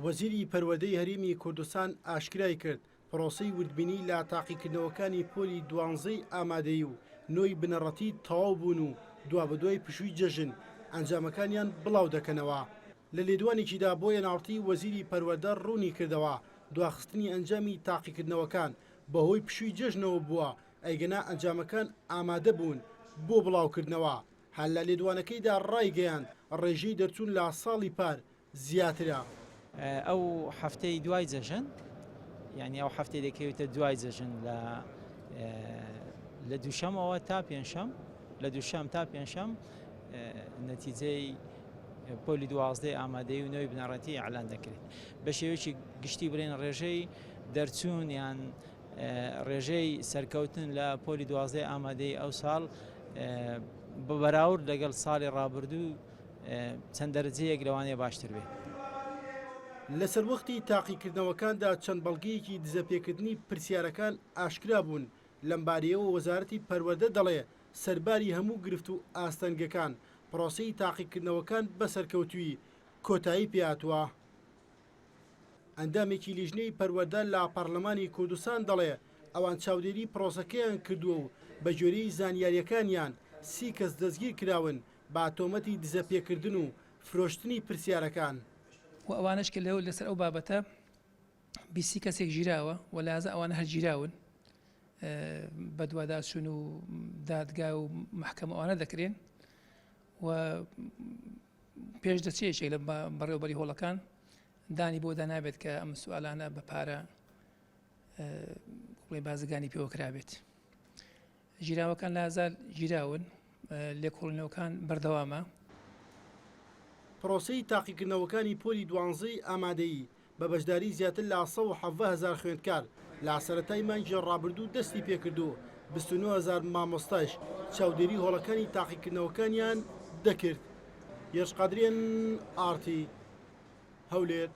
وەزیری پەروەردەی هەرێمی کوردستان ئاشکرای کرد، پرۆسەی وردبینی لە تاقیکردنەوەکانی پۆلی دوانزەی ئامادەیی و نۆی بنەڕەتی تەواو بوون و دوابەدوای پشووی جەژن ئەنجامەکانیان بڵاو دەکەنەوە. لە لێدوانێکیدا بۆ ئێن ئاڕ تی وەزیری پەروەردە ڕوونی کردەوە، دواخستنی ئەنجامی تاقیکردنەوەکان بەهۆی پشووی جەژنەوە بووە، ئەیگەنا ئەنجامەکان ئامادە بوون بۆ بڵاوکردنەوە. هەر لە لێدوانەکەیدا ڕایگەیاند، ڕێژەی دەرچوون لە ساڵی پار زیاترە. ئەو هەفتەی دوای جەژن یانی ئەو هەفتەی دەکەوێتە دوای جەژن لە لە دووشەمەوە تا پێنجشەم لە دووشەم تا پێنجشەم نەتیجەی پۆلی دوازدەی ئامادەی و نوێی بنەڕەتی ئەعلان دەکرێت بە شێوەیەکی گشتی بڵێن ڕێژەی دەرچوون یان ڕێژەی سەرکەوتن لە پۆلی دوازدەی ئامادەی ئەو ساڵ بە بەراورد لەگەڵ ساڵی ڕابردوو چەند دەرەجەیەک لەوانەیە باشتر بێت. لە سەروەختی تاقیکردنەوەکاندا چەند بەڵگەیەکی دزەپێکردنی پرسیارەکان ئاشکرا بوون، لەمبارەیەوە وەزارەتی پەروەردە دەڵێ، سەرباری هەموو گرفت و ئاستەنگەکان، پرۆسەی تاقیکردنەوەکان بە سەرکەوتوویی کۆتایی پێهاتووە. ئەندامێکی لیژنەی پەروەردە لە پەرلەمانی کوردستان دەڵێ، ئەوان چاودێری پرۆسەکەیان کردووە و بەگوێرەی زانیارییەکانیان سی کەس دەستگیرکراون بە تۆمەتی دزەپێکردن و فرۆشتنی پرسیارەکان. و ئەوانەش کە لەسەر ئەو بابەتە 20 کەسێک گیراوە و لازە ئەوانە هەر گیراون بەدواداچوون و دادگا و محکەمە ئەوانە دەکرێن و پێش دەچێت یەکێک لە بەڕێوەبەری هۆڵەکان دانی بۆ دانابێت کە ئەم سوالانە بە پارە بڵێ بازرگانی پێوە کرابێت. گیراوەکان لازال گیراون، لێکۆڵینەوەکان بەردەوامە. پرۆسەی تاقیکردنەوەکانی پۆلی دوانزەی ئامادەیی بە بەشداری زیاتر لە 117 هەزار خوێندکار لە سەرەتای مانگی ڕابردوو دەستی پێکرد و 29 هەزار مامۆستایش چاودێری هۆڵەکانی تاقیکردنەوەکانیان دەکرد. یەرش قادری، ئێن ئاڕ تی، هەولێر.